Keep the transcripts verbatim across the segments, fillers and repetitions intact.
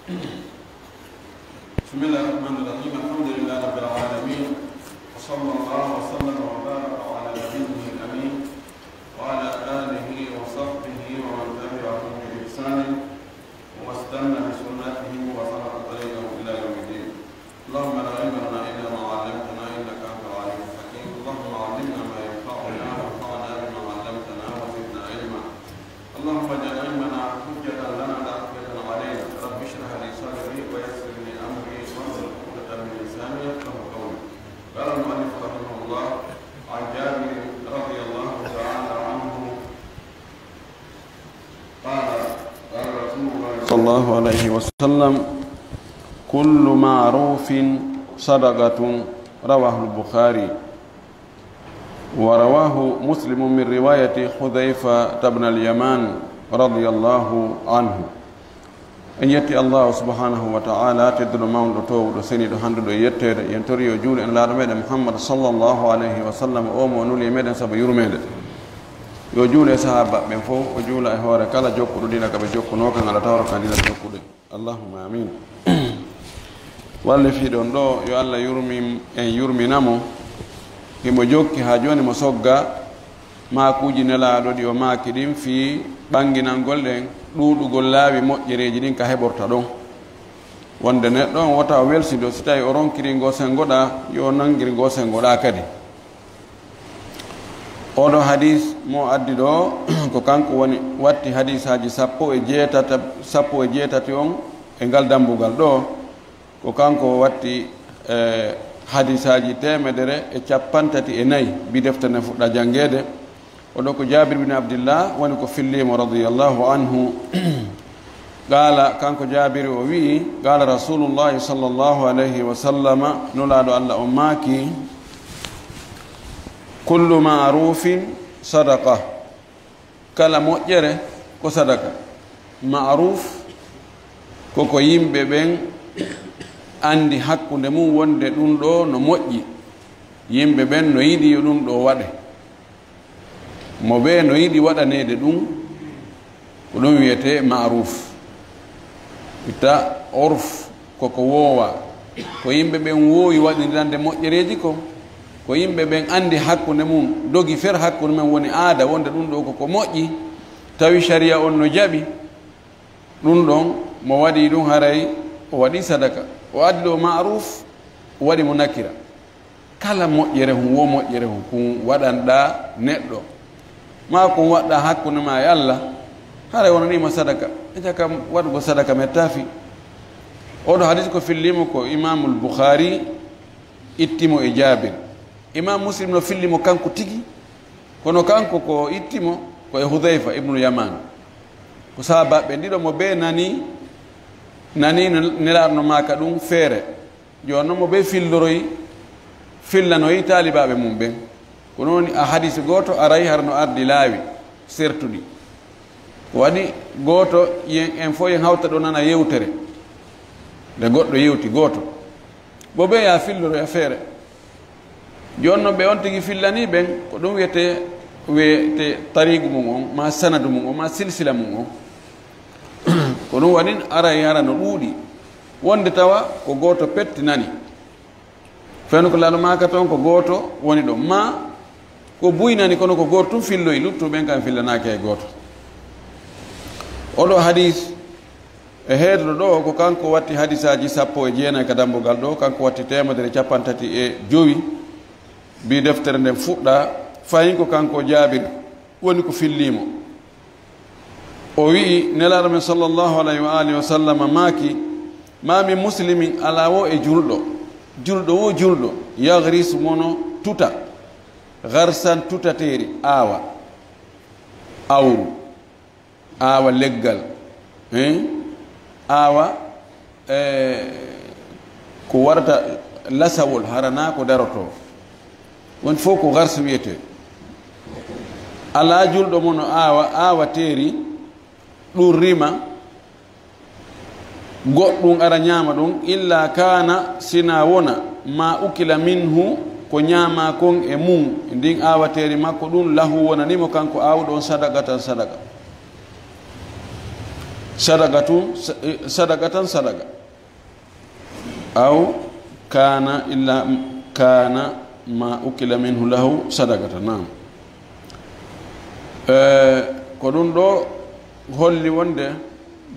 بسم الله الرحمن الرحيم. الحمد لله رب العالمين. وصلى الله وسلم وبارك على نبيه الأمين وعلى آله وصحبه ومن تبعهم بإحسان واستنى بسنتهم وسلك طريقهم إلى يوم الدين. اللهم لا علم لنا إلا ما علمتنا إنك أنت العليم الحكيم. اللهم علمنا ما ينفعنا وانفعنا بما علمتنا وزدنا علما. اللهم اجعل علمنا حجة لنا لا حجة علينا. رب اشرح لي صدري ويسر لي أمري واحلل عقدة من لساني يفقهوا قولي. قال المؤلف رحمه الله عن جابر رضي الله تعالى عنه قال، قال رسول الله صلى الله عليه وسلم: كل معروف صدقة. رواه البخاري، ورواه مسلم من رواية حذيفة بن اليمان رضي الله عنه. En yetti Allahu subhanahu wa ta'ala, tedduɗo, mawnuɗo, toowuɗo, seniiɗo, handuɗo e yetteede. Yen tori yo juulu e Nelaaɗo meɗen Muhammad sallallahu alayhi wa sallam, o mo o nuli e meɗen sabu yurmeende. Yo juulu e sahaaba ɓen fof, o juula e hoore kala jokkuɗo diina ka ɓe jokkunoo kan, ala tawro kan diina ɓe jokkuɗen. Allahumma amin. Wallifiiɗo on ɗo, yo Allah yurmin en, yurmina mo. Himo jokki haa jooni mo sogga maakuuji Nelaaɗo ɗi o maaki ɗin fii ɓannginangol ɗen ɗuuɗugol laawi moƴƴereeji ɗin ka heɓorta ɗon. Wonde neɗɗo on wota o welsido, si tawi o ronkiri ngo sengoɗaa, yo o nangir ngo sengoɗaa kadi. Oɗo hadis mo addi ɗo, ko kanko woni watti hadisaaji sappo e jeetati, sappo e jeetati on e ngal dambugal ɗo. Ko kanko watti, eh, hadisaaji teemedere e cappanɗe tati e nayi, bi defte nde fuɗɗa janngeede. Oɗo ko Jaabir bin Abdillah, woni ko fillimo radiyallahu anhu. Qaala, kanko Jaabir o wi'i, qaala Rasulullahi sallallahu alayhi wa sallama, Nulaaɗo Allah on maaki, "Kullu ma'rufin sadaqa." Kala moƴƴere ko sadaka. Ma'ruf ko ko yimɓe ɓen anndi hakkunde mum wonde ɗum ɗo no moƴƴi. Yimɓe ɓen no yiɗi yo ɗum ɗo waɗe. Mo ɓe no yiɗi waɗaneede ɗum, ko ɗum wiyetee ma'ruf. Itta urf ko ko woowa. Ko yimɓe ɓen woowi waɗindirande moƴƴereeji ko, ko yimɓe ɓen anndi hakkunde mum, dogi fer hakkunde mum woni aada wonde ɗum ɗo ko ko moƴƴi, tawi sharia on no jaɓi. Ɗum ɗon, mo waɗi ɗum haray o waɗi sadaka. O addi ɗo ma'ruf, o waɗi mo nakira. Kala moƴƴere hun, wo moƴƴere hun, kun waɗanɗa neɗɗo, maa kun waɗɗa hakkunde ma e Allah, haray wonaniima sadaka. E caka waɗugol sadaka mettaafi. Oɗo hadis ko fillimo ko Imamul Bukhari ittimo e Jabir. Imam Muslim no fillimo kanko tigi, kono kanko ko ittimo ko e Hudhayfa ibnu Yaman. Ko sahabaɓe ɗiɗo mo be nani, nani no Nelaaɗo no maaka ɗum feere. Jooni noon mo ɓe filloroyi, fillanoyi taalibaaɓe mum ɓen. Ko noon a hadis gooto aray hara no ardi laawi sertuɗi. Ko waɗi gooto yen, en fof yen hawta ɗo nana yewtere nde goɗɗo yewti gooto. Mo ɓe ya filloroya feere. Jooni noon ɓe on tigi fillanii ɓen, ko ɗum wiyetee, wiyetee tariigu mum on, maa sanadu mum on, maa silsila mum on. Ko ɗum waɗi aray hara no ɗuuɗi. Wonde tawa ko gooto pettinani. Feno ko Nelaaɗo maaka toon ko gooto woni ɗon. Maa ko buynani kono ko gooto tun filloyi, luttuɓe ɓen kam fillanaaki hay gooto. Oɗo hadis e heedoro ɗo ko kanko watti hadisaaji sappo e jeenayi ka dambugal ɗo, kanko watti teemedere cappanɗe tati e jowi. Bi deftere nden fuɗɗa, fayin ko kanko Jaabir woni ko filliimo. O wi'i, Nelaaɗo men sallallahu alayhi wa alihi wa sallam maaki, "Ma min muslimin, alaa wo e julɗo, julɗo wo julɗo, yagrisu mono tuta, garsan tutateeri, aawa, awru, aawa leggal, hein? Aawa, eh, ko warata lasawol, harana ko daroto." Won fof ko garsu wiyetee. Alaa julɗo mo no aawa, aawa teeri, ɗum rima, goɗɗum ara ñaama ɗum, illa kaana, sina wona, ma ukila minhu, ko ñaama kon e mum, ndin aawateeri makko ɗum, lahu wonani mo kanko aawuɗo on sadaqatan sadaqa. Sadaqatun, sa-, eh, sadaqatan sadaqa. Aw kana illa kana ma ukila minhu lahu sadaqatan. Naam. Eh, ko ɗum ɗo holli wonde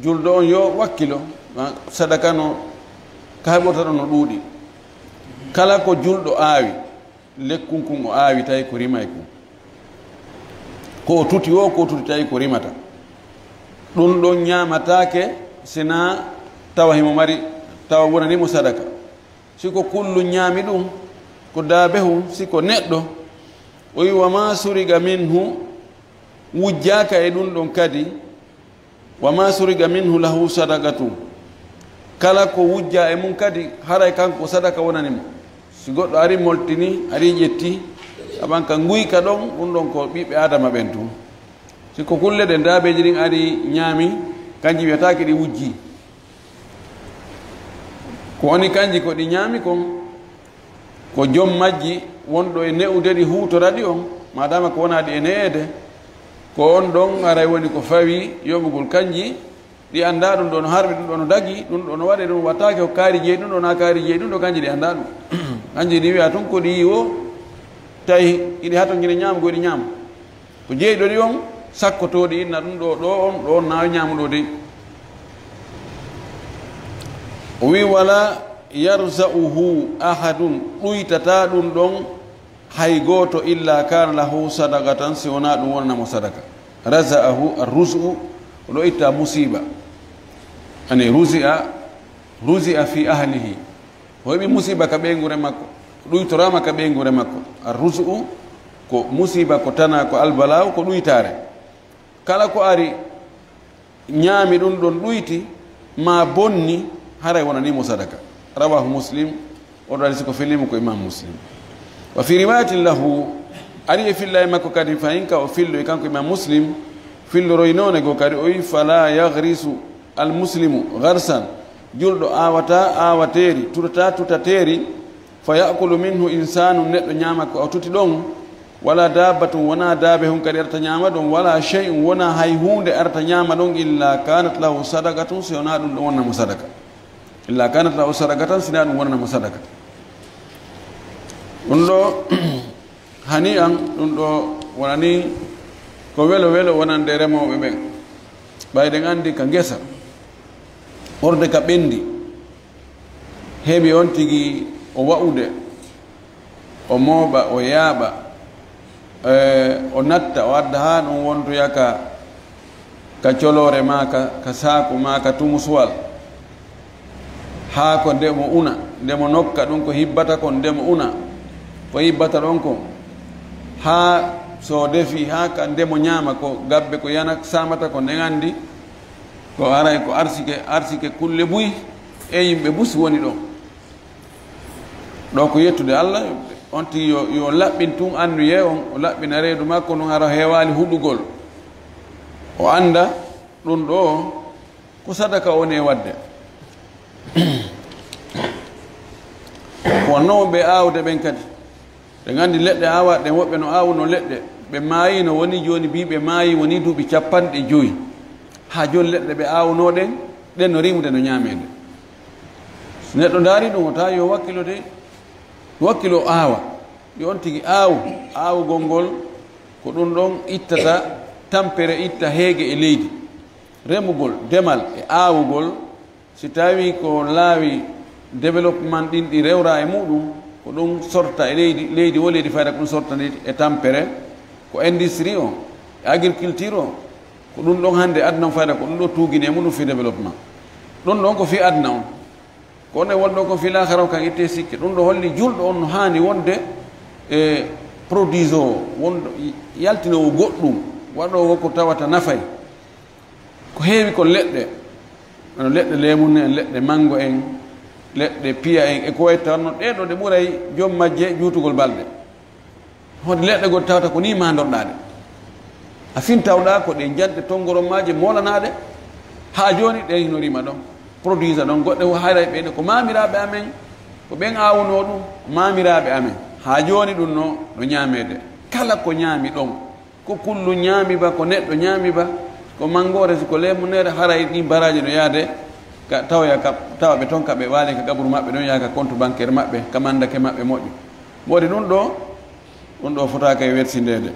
julɗo on yo wakkilo, ma sadaka no ka heɓorta ɗon no ɗuuɗi. Kala ko julɗo aawi, lekkun kun o aawi tawi ko rimay kun. Ko o tuti o, ko o tuti tawi ko rimata. Ɗum ɗon ñaamataake sina tawa himo mari, tawa wonani mo sadaka. Si ko kullu ñaami ɗum, ko daabehu, si ko neɗɗo, o wi wa ma suriga minhu, wujjaaka e ɗum ɗon kadi, wa ma suriga minhu lahu sadaqatu. Kala ko wujja e mum kadi, haray kanko sadaka wonani mo. Si goɗɗo ari moltini, ari ƴetti, aɓan ka nguyka ɗon, ɗum ɗon ko ɓiɓɓe Adama ɓen tun. Si ko kulle ɗen daabeeji ɗin ari ñaami, kanji wiyataake ɗi wujji. Ko woni kanji ko ɗi ñaami kon, ko jom majji wonɗo e ne'ude ɗi huutora ɗi on, maadaama ko wonaa ɗi e ne'eede, ko on ɗon aray woni ko fawi yoɓugol kanji, ɗi anndaa ɗum ɗo no harmi, ɗum ɗo no dagi, ɗum ɗo no waɗe, ɗum wattaake ko kaari jeyi, ɗum ɗo na kaari jeyi, ɗum ɗo kanji ɗi anndaa ɗum. Kanji ɗi wiya tun ko ɗi yiwo, tawi iɗi hato ngine ñaama, go iɗi ñaama. Ko jeyɗo ɗi on, sakkotooɗi inna ɗum ɗo, ɗo on, ɗo on na ñaamuɗo de. O wi wala yarza'uhu ahadun, ɗuytata ɗum ɗon hay gooto, illa kana lahu sadaqatan, si wona ɗum wonana mo sadaka. Raza'ahu arruzu'u, o ɗo itta musiba. Ani ruzi'a, ruzi'a fi ahlihi. O heɓi musiba ka ɓeynguure makko, ɗuytoraama ka ɓeynguure makko. Arruzu'u ko musiba, ko tana, ko albala'u, ko ɗuytaare. Kala ko ari ñaami ɗum ɗon ɗuyti, ma bonni, haray wonani mo sadaka. Rawahu Muslim, oɗo hadisi ko fillimo ko Imam Muslim. Wa fi riwayatin lahu, ari e filla e makko kadi, fayin ka o fillo e kanko Imam Muslim, filloroy noone goo kadi, o wi, fala yagrisu al muslimu gharsan, julɗo aawata aawateeri, tutata tutateeri, fa ya'kulu minhu insanu, neɗɗo ñaama ko o tuti ɗon, wala dabbatun, wona daabe hun kadi arta ñaama ɗon, wala shay'un, wona hay huunde arta ñaama ɗon, illa kanat lahu sadaqatun, si wona ɗum ɗon wonna mo sadaka. Illa kanat lahu sadaqatan, sina ɗum wonana mo sadaka. Ɗum ɗo, hani an, ɗum ɗo wonani ko welo welo wonande remooɓe ɓen. Ɓayɗen anndi ka ngesa, ɓorde ka ɓenndi, heɓi on tigi o wa'ude, o mooɓa, o yaaɓa, eh, o natta, o adda haa ɗum wontoya ka, ka coloore maa, ka, ka saaku maa, ka tumusuwal. Haa ko nde mo una, nde mo nokka ɗum ko hibbata kon, nde mo una, ko hibbata ɗon kon. Haa so defi, haa ka nde mo ñaama ko gabbe ko yana saamata ko nden anndi, ko aray ko arsike, arsike kulle buy e yimɓe bus woni ɗon. Ɗo ko yettude Allah, on tigi yo, yo laɓɓin tun annduyee on, o laɓɓina reedu makko ndun hara heewaali huɗugol. O annda ɗun ɗo ko sadaka o woni e waɗde. Ko wonnoo ɓe aawde ɓen kadi. Ɓe nganndi leɗɗe aawaɗe ɗen, woɓɓe no aawuno leɗɗe. Ɓe maayino, woni jooni bii ɓe maayi, woni duuɓi capanɗe jowi. Haa jooni leɗɗe ɓe aawunoo ɗen, ɗen no rimude no ñaameede. So neɗɗo ndaari ɗum, o tawa yo wakkilo de, wakkilo aawa. Yo on tigi aawu. Aawugol ngol, ko ɗum ɗon ittata tampere, itta heege e leydi. Remugol, demal e aawugol, si tawi ko laawi développement ɗin ɗi rewra e muɗum, ko ɗum sorta e leydi, leydi wo leydi fayda ko ɗum sorta ndi e tampere, ko industrie o, e agriculture o, ko ɗum ɗon hannde aduna on fayda ko ɗum ɗo tuugini e muɗum fi développement. Ɗum ɗon ko fi aduna on. Ko onon wonɗon kon fii laakara on kan ittee sikke. Ɗum ɗo holli julɗo on no haani wonde e produisoowo, wonɗo yaltinoowo goɗɗum, waɗoowo ko tawata nafay. Ko heewi kon leɗɗe, wano leɗɗe leemun en, leɗɗe manngo en, leɗɗe piya en, e ko wayi tawatno ɗee ɗoo ɗe ɓuray joom majje juutugol balɗe. Hoɗe leɗɗe goo tawata ko nii maandorɗaa ɗe. A fintawɗaa ko ɗe njanɗe tonngoron maaje moolanaaɗe. Haa jooni ɗe hino rima ɗon, produisa ɗon. Goɗɗe wo haray ɓe ko maamiraaɓe amen, ko ɓen aawunoo ɗum, maamiraaɓe amen. Haa jooni ɗum no, no ñaameede. Kala ko ñaami ɗon, ko kullu ñaami ba, ko neɗɗo ñaami ba, ko manngoore, si ko leemunere, haray ɗin baraaji no yaade ka tawoya ka, tawa ɓe ton ka ɓe waali ka qaburu maɓɓe ɗon, yaha ka compte bancaire maɓɓe, ka mandake maɓɓe moƴƴo. Mboɗi ɗum ɗo, ɗum ɗo fotaaka e wersindeede.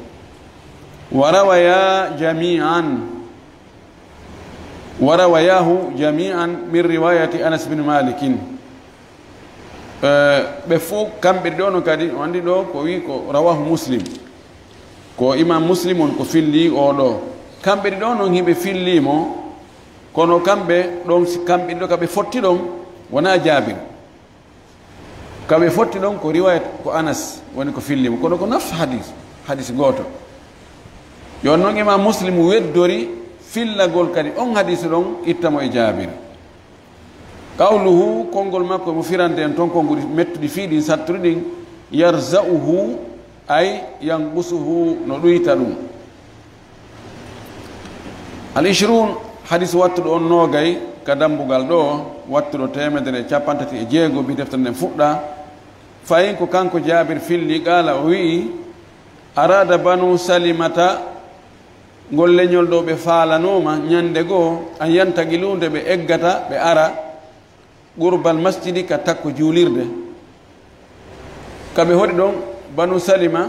Wa rawaya jami'an. Wa rawayahu jami'an min riwayati Anas bin Malikin. Eh, ɓe fof kamɓe ɗiɗo noon kadi, o anndi ɗo ko wi ko rawahu Muslim. Ko Imam Muslim on ko filli o ɗo. Kamɓe ɗiɗo noon himɓe filli mo, kono kamɓe ɗon, si kamɓe ɗiɗo ka ɓe fotti ɗon, wonaa Jaabir. Ka ɓe fotti ɗon ko riwayat ko Anas woni ko filli mo, kono ko nafs hadis, hadis gooto. Yo noon Imam Muslim weddori fillagol kadi on hadis ɗon, itta mo e Jaabir. Qawluhu, konngol makko mo firante en ton konguɗi mettuɗi fii ɗin satturi ɗin, yarza'uhu, ay yanqusuhu, no ɗuyta ɗum. Al ishrun, hadis wattuɗo on noogay ka dambugal ɗo, wattuɗo teemedere e capantati e jeego, bi deftere nden fuɗɗa. Fayin ko kanko Jaabir filli, qaala, o wi'i, arada banu Salimata, ngol leñol ɗo ɓe faalanooma ñande goo, an yantaqilu, nde ɓe eggata, ɓe ara, qurbal masjidi, ka takko juulirde. Ka ɓe hoɗi ɗon, Banu Salima,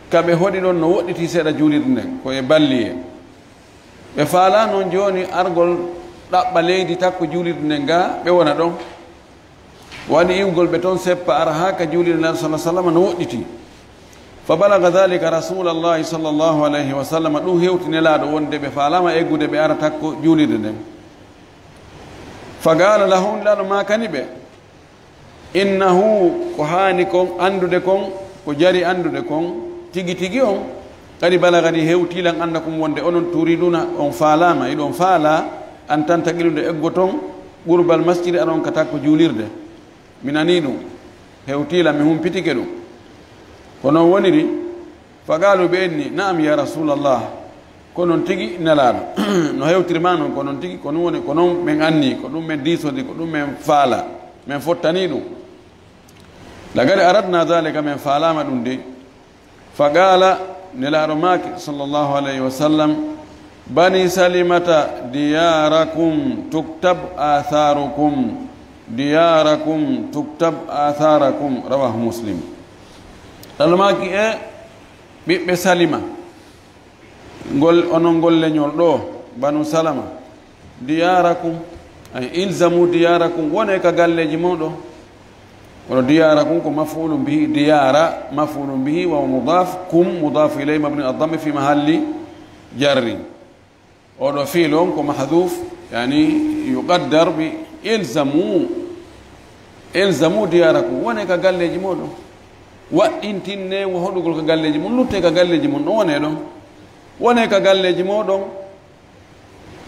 ka ɓe hoɗi ɗon no woɗɗiti seeɗa juulirde nden, ko e balliye. Ɓe faalaa noon jooni argol ɗaɓɓa leydi takko juulirde nden ga, ɓe wona ɗon. Waɗi iwgol ɓe toon seppa ara haa ka juulirde Nelaaɗo sallallaahu alayhi wa sallam no woɗɗiti. Fa balaga dhalika Rasuulallahi sallallaahu alayhi wa sallam, ɗum hewti Nelaaɗo wonde ɓe faalaama eggude ɓe ara takko juulirde nden. Fa qaala lahum, Nelaaɗo maakani ɓe, innahu, ko haani kon anndude kon, ko jari anndude kon, tigi tigi on, qad balagani, hewtii lan annakum wonde onon turiduuna, on faalaama, hiɗon faalaa, an tantaqilu, nde eggoton, qurbal masjidi, aron ka takko juulirde. Mi nanii ɗum, hewtii lan, mi humpitike ɗum. Ko non woniri, fa qaalu, ɓe inni, na'am ya Rasuulallah, ko non tigi Nelaaɗo. No hewtiri maa non, ko non tigi, ko ɗum woni, ko non men anni, ko ɗum men diisodi, ko ɗum men faala, men fottanii ɗum. Laqad aradna dhalika, men faalaama ɗum de. Fa qaala, Nelaaɗo maaki, sallallaahu alayhi wa sallam, bani Salimata diyarakum tuktab atharukum, diyarakum tuktab atharakum, rawahu Muslim. Nelaaɗo maaki, e ɓiɓɓe Salima, ngol, onon ngol leñol ɗo, Banu Salama, diyarakum, ay ilzamu diyarakum, wone ka galleeji mon ɗo. Kono diyarakum ko maf'ulun bihi, diyara maf'ulun bihi wa mudaf, kum mudaf ilayhi mabni ad-dammi fi mahalli jarri. Oɗo fi'il on ko mahdhuf, yani yuqaddar bi ilzamu, ilzamu diyarakum, wone ka galleeji moɗon. Waɗɗintinne wo hoɗugol ka galleeji mon, lutte ka galleeji mon, ɗon wone ɗon. Wone ka galleeji moɗon,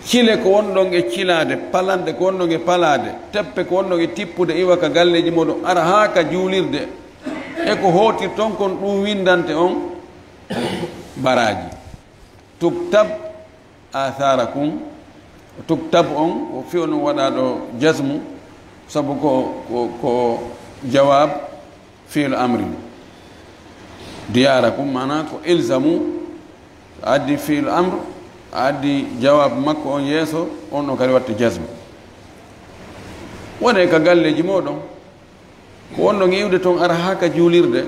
cile ko wonɗon e cilaade, palanɗe ko wonɗon e palaade, teppe ko wonɗon e tippude, iwa ka galleeji moɗon, ara haa ka juulirde. E ko hootirton kon, ɗum winndante on baraaji. Tuktab atharakum, tuktab on, ko fi'il on waɗaaɗo jazmu, sabu ko, ko, ko jawab fi'il amri. Diyarakum, maana ko ilzamu, a addi fi'il amr, a addi jawab makko on yeeso, on ɗon kadi waɗte jazmu. Wone ka galleeji moɗon, ko wonɗon e iwde toon ara haa ka juulirde,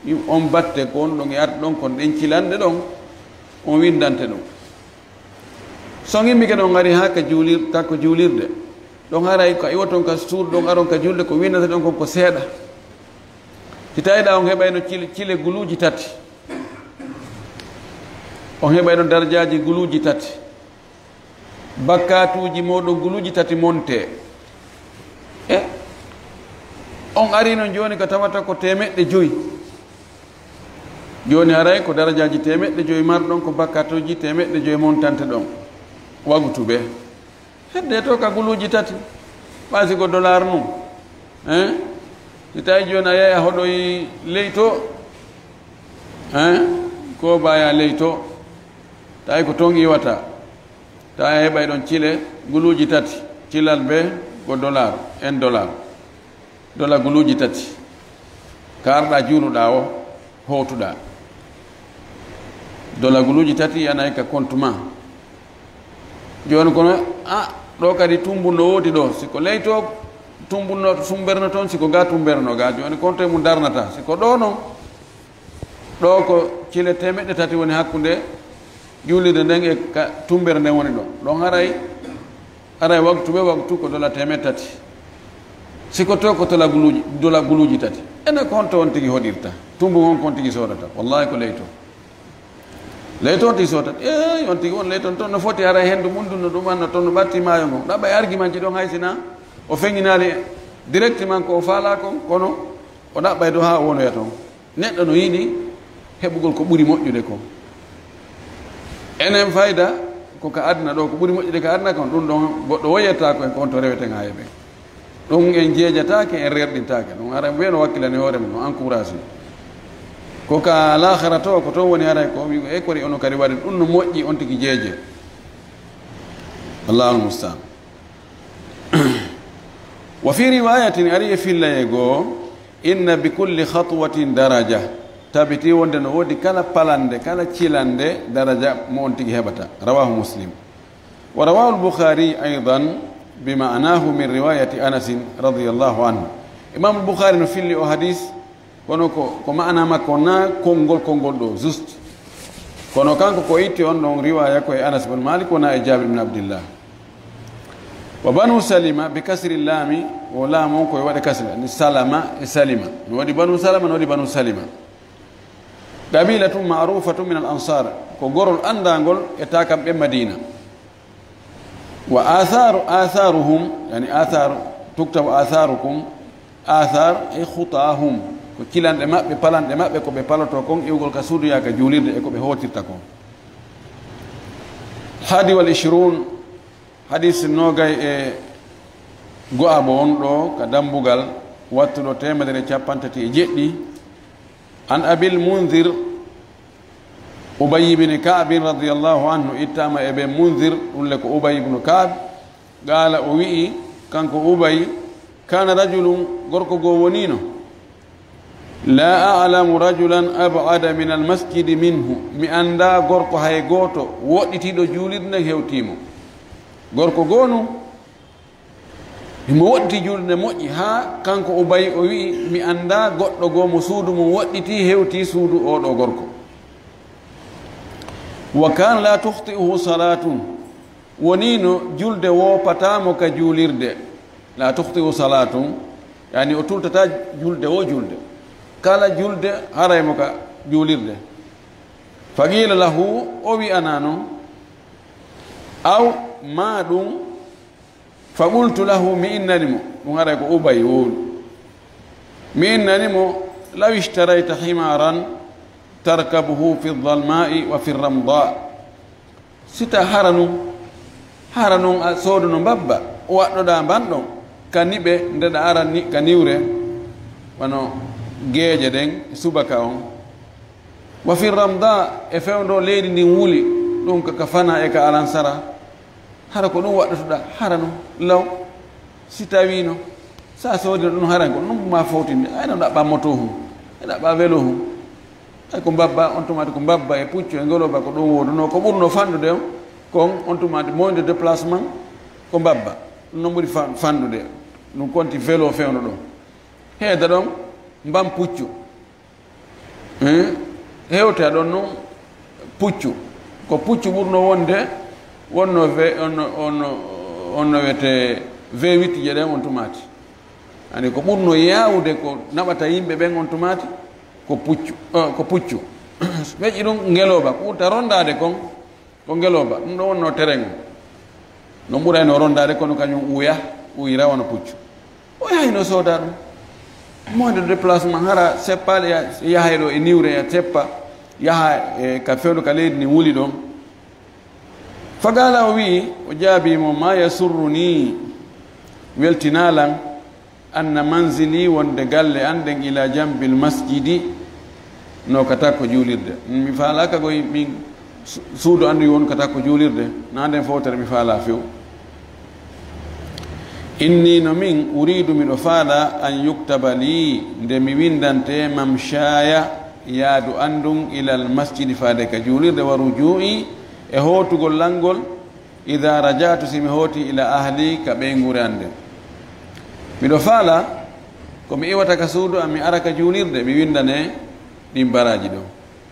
ɗum on batte ko wonɗon e arde ɗon kon ɗen cilanɗe ɗon, on winndante ɗum. So on immike ɗon ari haa ka juulir-, takko juulirde, ɗon haray ko iwoton ka suudu ɗon aron ka juulde ko winndata ɗon kon ko seeɗa. Si tawiɗaa on heɓayno cile, cile guluuji tati, on heɓayno darajaaji guluuji tati. Bakkaatuuji mooɗon guluuji tati monte. E on arii non jooni ka tawata ko teemeɗɗe jowi. Jooni haray ko darajaaji teemeɗɗe jowi marɗon, ko bakkaatuuji teemeɗɗe jowi montante ɗon. Wagutu ɓe. Hedde to ka guluuji tati. Ɓay si ko dollar nun. Hein? Si tawi jooni a yahi a hoɗoyi leyto. Hein? Ko baya leyto. Tawi ko ton iwata. Tawi a heɓay ɗon cile, guluuji tati, cilal bee ko dollar, un dollar. Dollar guluuji tati. Ka arɗaa juuluɗaa o, hootuɗaa. Dolaguluuji tati yanay ka compte ma. Jooni kono, a, ɗo kadi tumbunno woodi ɗo. Si ko leyto tumbunno, tumberno toon, si ko ga tumberno ga. Jooni compte mum darnata. Si ko ɗo noon, ɗo ko cile teemeɗɗe tati woni hakkunde juulirde nden e ka tumbere nden woni ɗo. Ɗon haray, haray waktu be waktu ko dola teemeɗɗe tati. Si ko to ko dola guluuji, dola guluuji tati. Ene ko honto on tigi hoɗirta? Tumbu on kon tigi soodata. Wallahi ko leyto. Leyto on tigi soodata. Eey, on tigi on leyto on toon no foti haray hendu mum ɗum no ɗum anno toon no ɓatti maayo ngon. Ɗaɓɓa e argument ji ɗon hay sina o feŋinaali directement ko o faalaa kon, kono o ɗaɓɓay dow haa o wonoya toon. Neɗɗo no yiɗi heɓugol ko ɓuri moƴƴude kon. Enen fayda ko ka aduna ɗo, ko ɓuri moƴƴude ka aduna kon, ɗum ɗon goɗɗo woyetta ko en, ko on to reweten haa heɓen. Ɗum en jeejataake, en rerɗintaake. Ɗum ara weno wakkilani hoore mum, no encouragé. Ko ka laakhara to, ko toon woni haray ko wi, e kori ono kadi waɗi ɗum no moƴƴi, on tigi jeeje. Allahul musta'an. Wa fi riwayatin, ari e fillaye goo, inna bi kulli khatwatin daraja. Tabiti wonde no woodi kala palande, kala cilande daraja mo on tigi heɓata. Rawahu Muslim. Wa rawahu al-Bukhari aydan bi ma'nahu min riwayati Anas radiyallahu anhu. Imam al-Bukhari no filli o hadis, kono ko, ko ma'ana makko na konngol, konngol ɗo, juste. Kono kanko ko itti on ɗon riwaya ko e Anas bin Malik, wona e Jabir bin Abdillah. Wa banu Salima bi kasri lami, o laam on ko e waɗe kasra, ni Salama e Salima. No waɗi banu Salama, no waɗi banu Salima. Qabilatun ma'rufatun min al-ansar, ko gorol anndangol e taakam ɓe Madina. Wa atharu, atharuhum, yani athar, tuktabu atharukum, athar e khutahum, ko cilanɗe maɓɓe, palanɗe maɓɓe, ko ɓe paloto kon iwgol ka suudu yaaka juulirde e ko ɓe hootirta kon. Hadi wal ishrun, hadis noogay e go'abo on ɗo ka dambugal wattuɗo teemedere e cappanɗe tati e jeɗɗi. An Abil Munzir, Ubay ibn Ka'b radiyallahu anhu, ittama e ɓe Munzir, ɗum le ko Ubay ibn Ka'b, qaala, o wi'i, kanko Ubay, kana rajulun, gorko goo woniino, la a'lamu rajulan ab'ada min al-masjidi minhu, mi anndaa gorko hay gooto woɗɗitiiɗo juulirde nden hewtii mo. Gorko goo nun, himo woɗɗiti juulirde moƴƴi, haa kanko Ubay o wi'i, mi anndaa goɗɗo goo mo suudu mum woɗɗiti hewtii suudu oo ɗoo gorko. Wa kana la tukhti'uhu salatun, woniino julde woopataa mo ka juulirde. La tukhti'uhu salatun, yani o tultataa julde woo julde. Kala julde haray mo ka juulirde. Fa qila lahu, o wi'anaa non, aw maa ɗum, fa qultu lahu, mi innani mo, ɗum haray ko Ubay wowlu. Mi innani mo, law ishtarayta himaran tarkabuhu fi dhalma'i wa fi ramda. Si ta hara nun, hara nun a sooduno mbabba, waɗɗoɗaa mban ɗon, ka niɓe, nde ɗa aran ni, ka niwre, wano geeje ɗen, subaka on. Wa fi ramda, e fewndo leydi ndin wuli, ɗum ka, ka fana e ka alansara. Hara ko ɗum waɗɗotoɗaa, hara nun, law, si tawiino, sa soodino ɗum, hara ko ɗum ma fowtinde, ay no ɗaɓɓa moto hum, e ɗaɓɓa velo hum. Ay ko mbabba, on tuma ko mbabba e puccu e ngoloba ko ɗum woduno, ko ɓurno fanɗude on, kon on tuma moyen de déplacement ko mbabba. Ɗum no ɓuri fa-, fanɗude, ɗum konti velo fewndo ɗon. Heeda ɗon, mban puccu. Hein? Hewta ɗon non puccu. Ko puccu ɓurno wonde, wonno ve-, onno, onno, onno wiyete V huit je ɗen on tumaati. Ani ko ɓurno yaawude ko naɓata yimɓe ɓen on tumaati, ko puccu, eh, ko puccu. Feƴƴi ɗum ngelooba, ko ɓurta rondaade kon, ko ngelooba. Ɗum ɗo wonno terengo. No ɓurayno rondaade kono kañum uya, uyra wano puccu. O yahay no sooda ɗum. Moyen de déplacement, hara seppaade ya-, yahay ɗo e niwre, ya seppa, yaha e ka fewndo ka leydi ndi wuli ɗon. Fagala o wi'i, o jaabi mo, ma yasurruni, weltinaa lan, anna manzili, wonde galle an ɗen ila jambil masjidi, no ka takko juulirde. Mi faalaaka koy min su-, suudu an won ka takko juulirde, na nden fowtere mi faalaa few. Inni no min uridu miɗo faala an yuktaba li, nde mi windante mamshaya, Yaadu an ndun ilal masjidi faade ka juulirde, wa rujuu'i e hootugol lanngol, ida raja'tu si mi hooti ila ahli ka ɓeynguure an nden. Miɗo faala ko mi iwata ka suudu an mi ara ka juulirde mi winndane ɗin baraaji ɗon.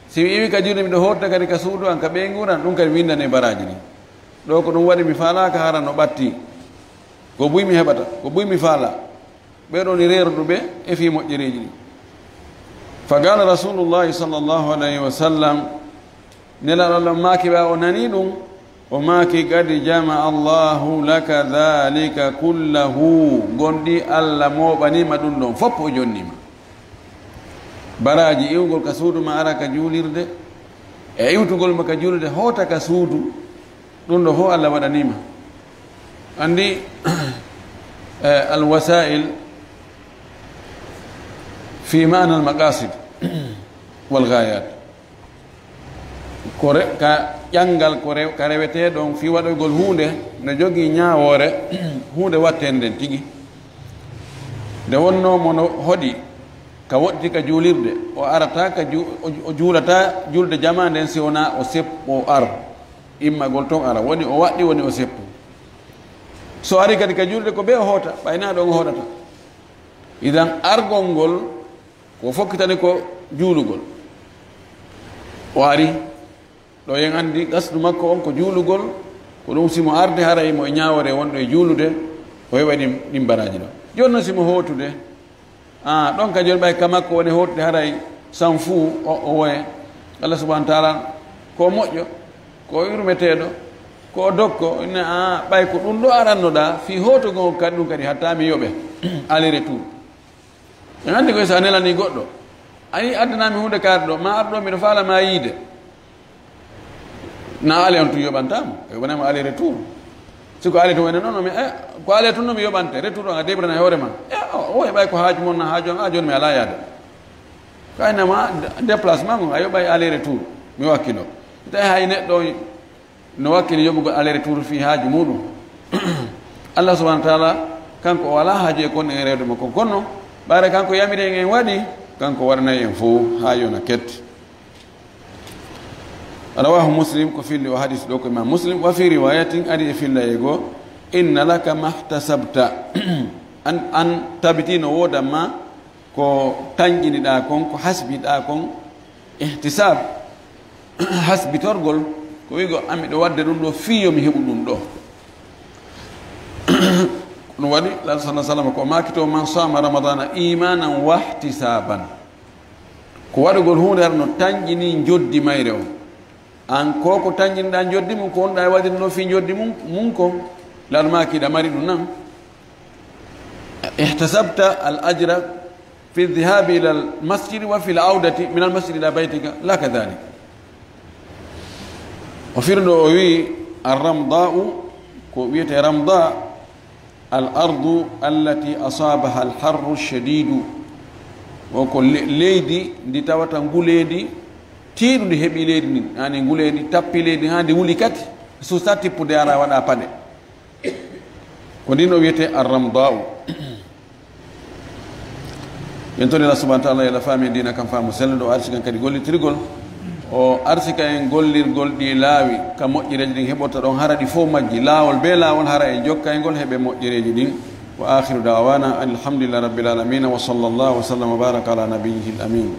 Si mi iwi ka juulirde miɗo hoota kadi ka suudu an ka ɓeynguure an ɗun kadi winndane baraaji ɗin. Ɗoo ko ɗun waɗi mi faalaaka hara no ɓatti. Ko buy mi heɓata, ko buy mi faala. Ɓee ɗoo ni reeruɗo ɓe e fii moƴƴereeji ɗin. Fa qala rasulullahi sallallahu alayhi wa sallam, Nelaaɗo Allah maaki ɓaa o nani ɗun, o maaki, qad jama'a Allahu laka dhalika kullahu, gonɗi Allah mooɓaniima ɗun ɗon fof o jonnii ma. Baraaji iwgol ka suudu ma ara ka juulirde, e iwtugol ma ka juulirde hoota ka suudu, ɗun ɗo fof Allah waɗanii ma. Anndi, eh, al wasail fi ma'na al maqasid wal ghayat. Ko re-, ka ƴanngal ko re-, ka rewetee ɗon fii waɗoygol huunde no jogii ñaawoore huunde waɗteende nden tigi. Nde wonnoo mo no hoɗi ka woɗɗiti ka juulirde, o arata ka ju-, o, o juulata julde jamaa nden si wonaa o sep-, o ar immagol ton ara, woni o waɗɗi, woni o seppu. So ari kadi ka juulde ko bee o hoota, ɓay naa ɗon o hoɗata. Idan argol ngol ko fokkitani ko juulugol. O ari, ɗo en anndi gasdu makko on ko juulugol, ko ɗum si mo arde haray mo e ñaawoore wonɗo e juulude, o heɓa ɗin, ɗin baraaji ɗo. Jooni non si mo hootude, a, ɗon ka jooni ɓay ka makko woni hootude haray san fuu o, o woye. Allah subhanahu wa taala ko moƴƴo, ko yurmeteeɗo, ko dokko, inna, a, ɓay ko ɗum ɗo arannoɗaa, fii hootugol kadi ɗum kadi hatta mi yoɓe. Aller retour. En anndi koy so a nelanii goɗɗo, a yii addanaa mi huunde kaari ɗo, ma ar ɗo miɗo faala ma yiide. Na ale on tun yoɓantaa mo, a yoɓanay mo aller retour. Si ko aller tun woni non, mi, eh, ko aller tun no mi yoɓante, retour on a débranay hoore ma. Eh, o, o heɓay ko haaju mon na haaju an, a jooni mi alaa yaade. Ko aynama déplacement ngon, a yoɓay aller retour, mi wakkilo. Tawi hay neɗɗo no wakkili yoɓugol aller retour fii haaju muɗum. Allah subhanahu wa taala, kanko o alaa haaju e kon en rewde mo kon. Kono, ɓaare kanko yamiri en, en waɗi, kanko waɗanay en fow haa yona ket. Rawahu Muslim, ko filli o hadis ɗo ko Imam Muslim. Wa fi riwayatin, ari e fillay goo, inna laka mahtasabta. An, an tabiti no woodan ma ko tanƴiniɗaa kon, ko hasbiɗaa kon, ihtisab, hasbitorgol, ko wi'go, "An miɗo waɗde ɗum ɗo fii yo mi heɓu ɗum ɗo." Ɗum waɗi, Laaɗo sallallahu alaihi wasallam ko maaki to, "Man sama ramadana imanan wahtisaban." Ko waɗugol huunde hara no tanƴini njoddi mayre on. An ko ko tanƴinɗaa njoddi mum, ko wonɗaa e waɗirde ɗo fii njoddi mum, mum kon, Laaɗo maaki hiɗa mari ɗum nan. Ihtasabta al ajra fi dhihabi ila al masjidi wa fi al audati min al masjidi ila baytika, la kadhalik. O firndo o wi, ar ramda'u, ko wiyete ramda, al ardu allati asabaha al harru shadidu. O ko le-, leydi ndi tawata nguleedi tiiɗundi heɓi leydi ndin, ani nguleedi tappi leydi haa ndi wuli kadi, suusa tippude ara waɗa paɗe. Ko ndin o wiyete ar ramda'u. En tori Allah subhanahu wa ta'ala, yo Allah faami en diina kan faamu selluɗo, o arsika en kadi gollitirgol. O arsika en gollirgol ɗi laawi ka moƴƴereeji ɗin heɓorta ɗon, hara ɗi fow majji, laawol bee laawol, hara en jokka e ngol heɓe moƴƴereeji ɗin. Wa akhiru da'wana anil hamdulillahi rabbil alamin, wa sallallahu wa sallam wa baraka ala nabiyyihil amin.